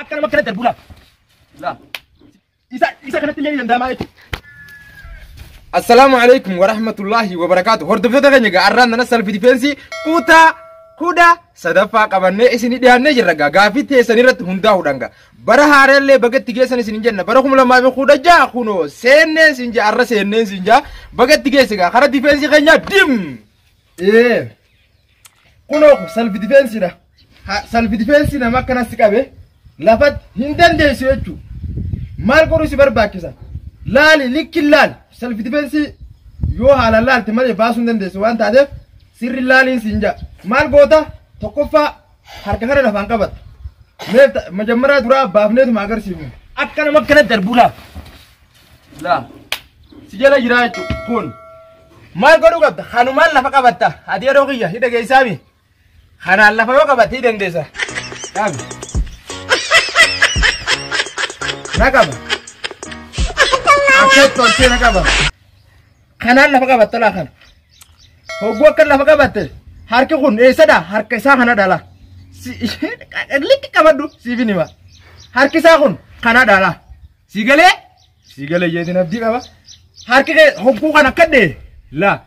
Akka nama akkana darbu laa. Laa. Isa kanatti illee ni danda'ama jechuudha. Assalaamu alaikum wa rahmatullahi wa barakaatu. Hordoftoota keenya egaa arraan nana self defense kutaa 13ffaa qabannee isinii dhiyaannee jirra egaa gaaffii teessan irratti hundaa'uudhaan egaa. Bara haaraallee bagatti geessan isin jenna bara 2016 kunoo seenneen sin jaa arra seenneen sin jaa bagatti geesse egaa kara difeensi keenyaa dim. Kunoo self defensiidha. Self defensi nama akkanas si qabe lafatti hin dandeessu jechuudha. Maal godhuu si barbaachisa? Laali likki laali self defensi yoo haalaan laalte malee baasuu hin dandeessu waan taateef sirri laaliin siin jaa. Maal goota? Tokkoffaa harka kana lafaan qabatta. Mee majammaraa duraa baafneetuma agarsiifnu. Akka nama akkana darbu laa. Laa. Si jala jira jechuudha kun. Maal godhuu qabda? Kanumaan lafa qabatta. Ati yeroo kiyya hidha geessaami. Kanaan lafa yoo qabatte ni dandeessa. Dhaabi. Na qaba. Akka tolchee na qaba. Kanaan lafa qabatta laa kana. Hogguu akka lafa qabatte harki kun eessadha? Harka isaa kana dhala. Likki qabadhu siif hima. Harki isaa kun kana dhala. Si galee? Si galee jeetiin abdii qaba. Harki kee hogguu kana akka dhee laa.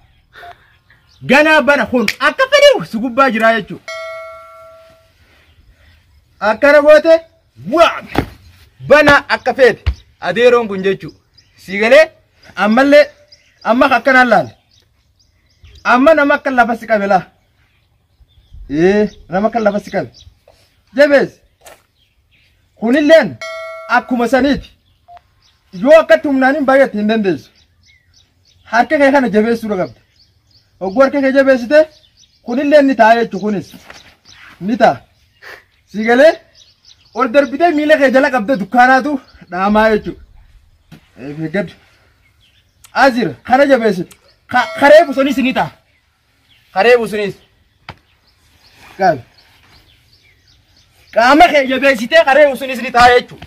Ganaa bana kun akka fedhiu si gubbaa jira jechuudha. Akkana goote waa bana akka feete adeeroon kun jechuudha. Si galee ammallee amma akkanaan laale. Amma nama akka lafa si qabe laa. Nama akka lafa si qabe. Jabees. Kunilleen akkuma saniiti. Yoo akkatti humnaan hin baay'atte hin dandeessu. Harka kee kana jabeessuu qabda. Hogguu harka kee jabeessite kunillee ni ta'a jechuudha kunis. Ni ta'a. Si galee ol darbitee miila kee jala qabdee dukkaanaatu dhaamaa jechuudha. Eeggadhu. Azir kana jabeessite. Karee busunis ni ta'a. Karee busunis. Qabi. Qaama kee jabeessitee karee busunis ni ta'a jechuudha.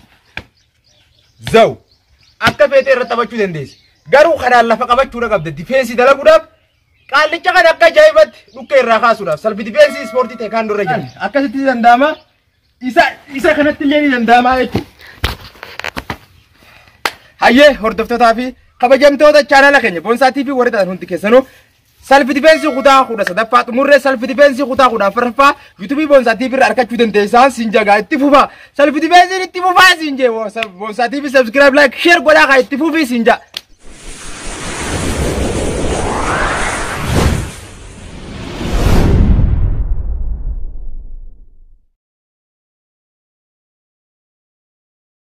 Zaw. Akka feetee irra taphachuu dandeessi. Garuu kanaan lafa qabachuudha qabda. Difeensi dalaguudhaaf qaallicha kana akka ajaa'ibatti dhukkee irraa kaasuudhaaf self defense ispoortii ta'e kaan dura jira. Akkasitti danda'ama. Isa kanatti illee ni danda'ama jechuudha. Hayyee hordoftootaa fi kabajamtoota chaanala keenya Boonsaa TV warri ta'an hundi keessanuu self defense kutaa 13ffaa xumurree self defense kutaa 14ffaa yuutuubii Boonsaa TV irraa argachuu dandeessaan siin jagaa itti fufaa. Self defense itti fufaa siin jee Boonsaa TV subscribe like share godhaa kaa itti fufii siin jaa.